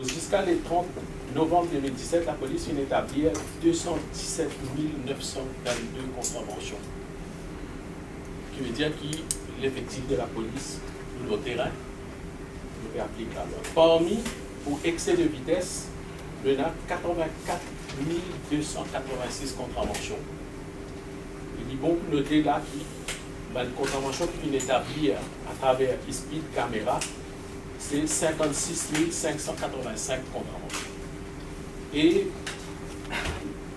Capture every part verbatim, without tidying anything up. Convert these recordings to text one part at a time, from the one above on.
Ziska le trant novanm de mil diset, lapolis finn etablir de san diset mil nef san vennde kontravansion. Ki ve dir ki lefektif de lapolis nou lor terin, nou pe aplik lalwa. Parmi, pou ekse de vites, nou ena katreven-kat mil de san katreven sis kontravansion. Li bon pou note la ki bann kontravansion ki finn etablir atraver speed kamera, se sinkant-sis mil sink san katreven-sink kontravansion. E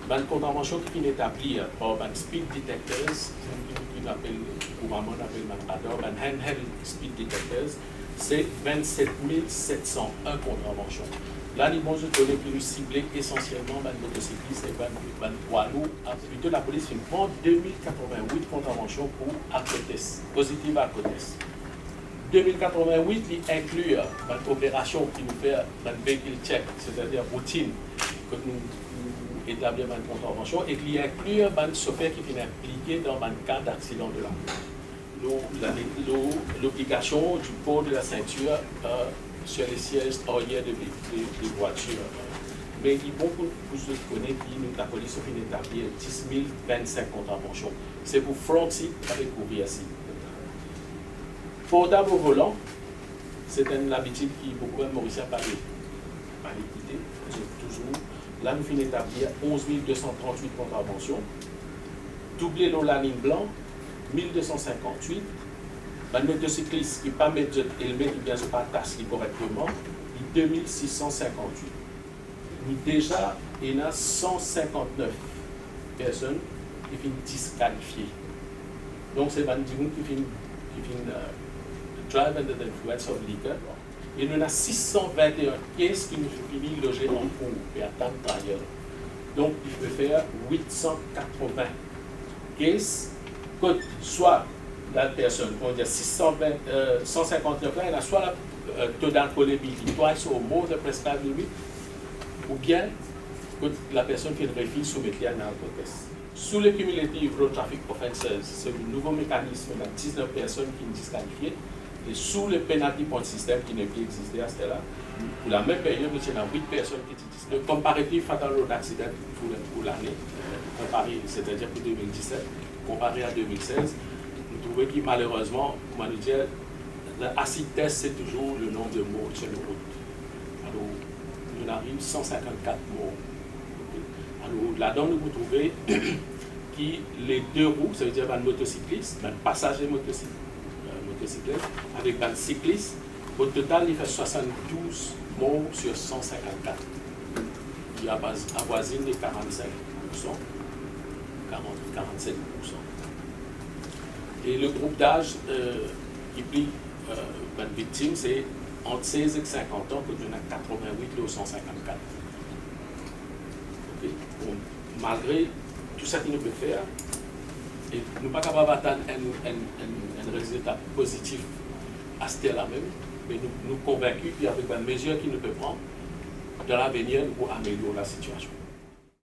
bann kontravansion ki finn etablir par bann speed detectors, ki, ki nou apel, kouramman nou apel bann radar, bann handheld speed detectors, se vennset mil set san enn kontravansion. La, li bon zot kone ki nou sible esansielman bann motosiklis ek bann, bann pwa lour. Plito, lapolis finn pran de mil katreven-wit kontravansion pou alkotest, pozitiv alkotest. De mil katreven-wit, li inkli bann operasion ki nou fer, bann vehicle check, setadir routine, kot nou, nou etablir bann kontravansion, e li inkli bann sofer ki finn inplike dan bann ka daksidan de larout. Lor lane-, lor lobligasion du port de la ceinture, euh, sur les sièges arrière de, de, de voiture. Me li bon pou, pou zot kone ki nou, lapolis finn etablir dis mil vennsink kontravansion. Se pou front seat avek rear seat. Portab o volan, se enn labitid ki boukou bann Morisien pa pe, pa pe kite, zot touzour. La, nou finn etablir onz mil de san trant-wit kontravansion. Double lor laliny blan, mil de san sinkant-wit. Bann motosiklis ki pa met zot elmet oubien zot pa atas li korekteman, li de mil sis san sinkant-wit. Nou deza ena san sinkant-nef personn ki finn diskalifie. Donk, se bann dimoun ki finn, ki finn, euh, drive under the influence of liquor. E nou ena sis san vinte-enn kes ki nou finn loze an kour, pe atann trayal. Donk, li pe fer wit san katreven kes, kot swa lapersonn, kouma dir, sis san vin, euh, san sinkant-nef la, ena swa la, euh, to dalkolemi li twice or more the prescribed limit, oubien kot lapersonn finn refiz soumet li a enn alkotest. Sou le cumulative road traffic offences, se nouvo mekanism, ena diznef personn ki finn diskalifie, e sou le penalty point system ki nepli existe aster la, pou lamem period, nou ti ena wit personn ki ti dis-, le comparative fatal road accident pou, pou lane, euh, konpare, setadir pou de mil diset, konpare a de mil sez, nou trouve ki malerezman, kouma nou dir, le acid test, se touzour le nonb de mor sur le rout. Alor, nou ariv san sinkant-kat mor. Ok. Alor, ladan nou pou trouve ki le de rou, savedir bann motosiklis, bann pasaze motosik-, euh, motosiklet, avek bann siklis, o total, li fer swasann-douz mor sur san sinkant-kat. Li avwaz-, avwazinn le karannsink poursan, karant, karannsink poursan. E le group daz, euh, ki pli, euh, bann viktim, se ant sez ek sinkant an, kot nou ena katreven-wit lor san sinkant-kat. Ok. Bon, malgre tou seki nou pe fer, e nou pa kapav atann enn, enn, enn, enn rezilta pozitif aster la mem, me nou, nou konvinki ki avek bann mezir ki nou pe pran, dan lavenir, nou pou amelior lasitiasion.